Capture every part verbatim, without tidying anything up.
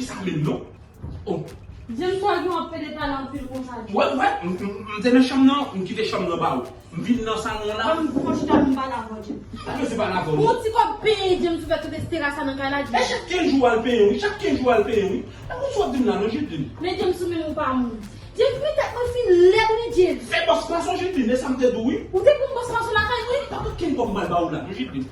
Sa menm non. Oh. James, wè gen w ap pede pale anpil konsa, James. Wè, wè, m, m, m te nan chanm nan, m kite chanm nan ba ou. M vin nan salon la. Ban m pran chita pou m pale avè w, James. M pa bezwen pale avè w. Pou ti kòb penyen, James, ou fè tout estera sa nan kay la, James. E chak kenz jou w al penyen, wi. Chak kenz jou w al penyen, wi. E konsa w ap di m la, non, Jidlin? Men James, ou menm ou pa moun. James, men tèt mwen fin lèd, wi, James. Fè bòs mason, Jidlin, e sa m te di w, wi. Ou te pou m bòs mason lakay mwen? Pa okenn kòb m pral ba ou la, non, Jidlin.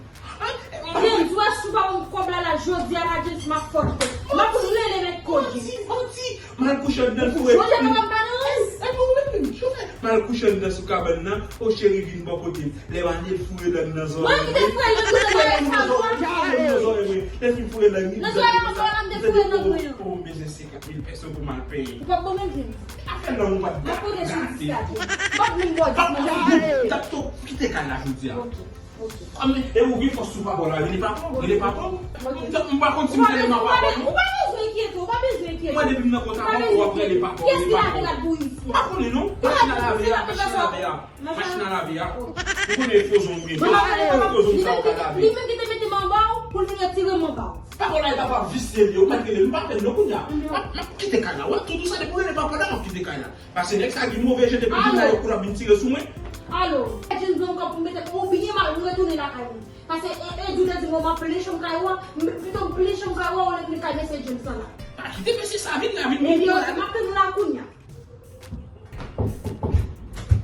James, ou wè si w pa ban m kòb la, la, jodi a la, James, m ap fè w kite. M ap rele nèg ko, James. Manti, manti. M al kouche anndan foure. Jodi a papa m pa nan rans. E, e, mwen menm, chofè. M al kouche anndan sou kabann nan. O cheri, vin bò kote m. Lè madanm foure dan nan zòrèy. Mwen ki te foure l nan zòrèy sa, mwen. Nan zòrèy mwen. Lè fin foure dan nan zòrèy mwen, m te foure nan mwen. Oh, m bezwen senkant mil pèso pou m al peye. Ou p ap ban mwen, James. Afè lòm ou p ap gate. M ap pote sou dis la, James. M p ap menm ba w dis nan. M t ap tou kite kay la jodi a. Ok. Ok. Ah, men, e ou gen fòs sou papa w la, rele papa w, rele papa w. Ok. M pa konn si m te rele papa w. Ou pa bezwen enkyete, ou pa bezwen enkyete. Mwen, depi m nan kont a papa w, w ap rele papa w, rele papa w. Kiyès ki lave rad pou isit? M pa konnen non. Machin a lave a, machin a lave a. Machin a lave a. Ou konnen e fwozon ou ye. Fwozon sa ou ka lave. Li menm ki te mete m anba w pou l vin retire m anba w. Papa w la e papa visye li ye, ou mèt rele l, m pa pè l non kounye a. M ap, m ap kite kay la. Wè, tou dousa depi w rele papa w la, m ap kite kay la. Paske nèg sa gen move je depi vin la yo kou l ap vin tire sou mwen. Alo, James, non, kòb pou mete ou byen mal, nou retounen lakay nou. Paske e, e, Jude di mwen m ap plen chanm kay ou a, m, pito m plen chanm kay ou a, olye m plen kay mesye James lan la. Pa kite mesye sa vin la, vin. Ebyen, m ap tann ou la kounye a.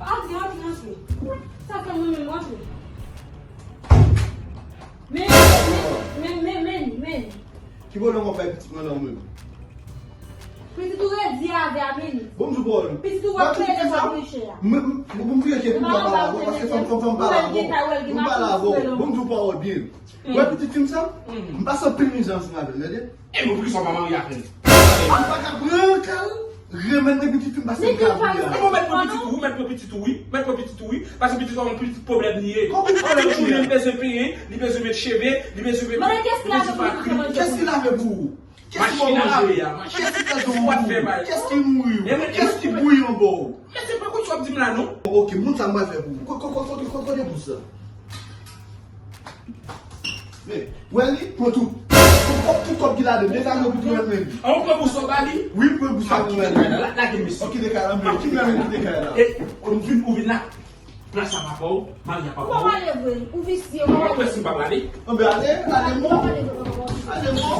Antre, antre, antre. Sa fè mwen menm, antre. Men, men, men, men, men, men. Ki pwoblèm w ap bay pitit mwen la ou menm? Pitit ou redi avè a, men. Bon, m di w pawòl. Pitit ou ap peye lòt mesye a. M, m, m, m vire kèk pou m pale avè w, paske fò m, fò m, fò m pale avè w. M pale avè w. Bon, m di w pawòl byen. Ou wè pitit fi m sa? M pase anpil mizè ansanm avè l, tande? E bon, poukisa w pa marye avè l? M pa ka pran kal. Renmen nan pitit fi m pase m ka vini a. E bon, mèt pran pitit ou, mèt pran pitit ou, wi. Mèt pran pitit ou, wi. Pase pitit ou, yon pitit pwoblèm li ye. Konbyen pwoblèm li ye? Tout jounen li bezwen penyen, li bezwen met cheve, li bezwen met pitit pa kri. Kiyès ki lave pou ou? Kiyès ki ba w manje? Kiyès ki fè dlo pou ou? Kiyès ki mouri ou? Kiyès ki bouyi anba w? Mesye, pa konn sa w ap di m la, non. Ok, moun sa m pral fè pou ou. Ko-, ko-, ko-, kote, kote, kote bous sa? Men, wè li, pran tout. Tout kòb, tout kòb ki ladan, degaje w pou tou mèt men. An, ou pran bous sa w ba li? Wi, pran bous sa pou mèt men. Lage m isi. Ok, kite kay la, men. Kite kay la, kite kay la. E, ou vin, ou vin la. Plas a papa w, mari a papa w. Ou pa pale vre, ou visye, ou pa pale. Ou kwè si m pa pale? Anben ale, ale mon. Ale mon.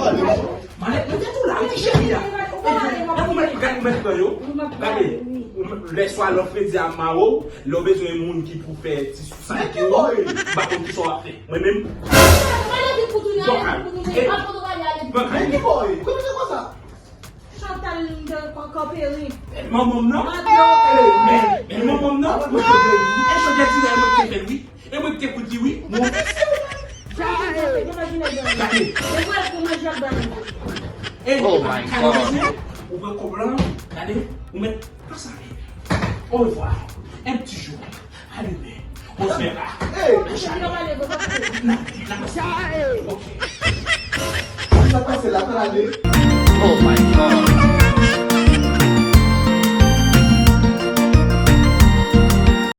Ale mon. Malèt mwen te tou la, wi, ti cheri a. Epi, epi ou mèt, gade, ou mèt pran yo. Gade, ou mèt, lè swa lè fredi a ma ou, lè w bezwen moun ki pou fè ti sousay pou ou, m pa konn kisa w ap fè. Mwen menm. Bon, e, men ki boy, kote te konsa? Chantal m te kanpe ri. Manman m nan? E, men, men manman m nan? E jodi a di la, e mwen ki te fè l, wi. E mwen ki te koud li, wi. Mwen. Gade. E, oh my God. Ou pran kòb lan, gade, ou mèt pase. Au revoir. Un petit jour. A demen. On se verra. Hey! Sa k pase la, sa ale? Oh my God.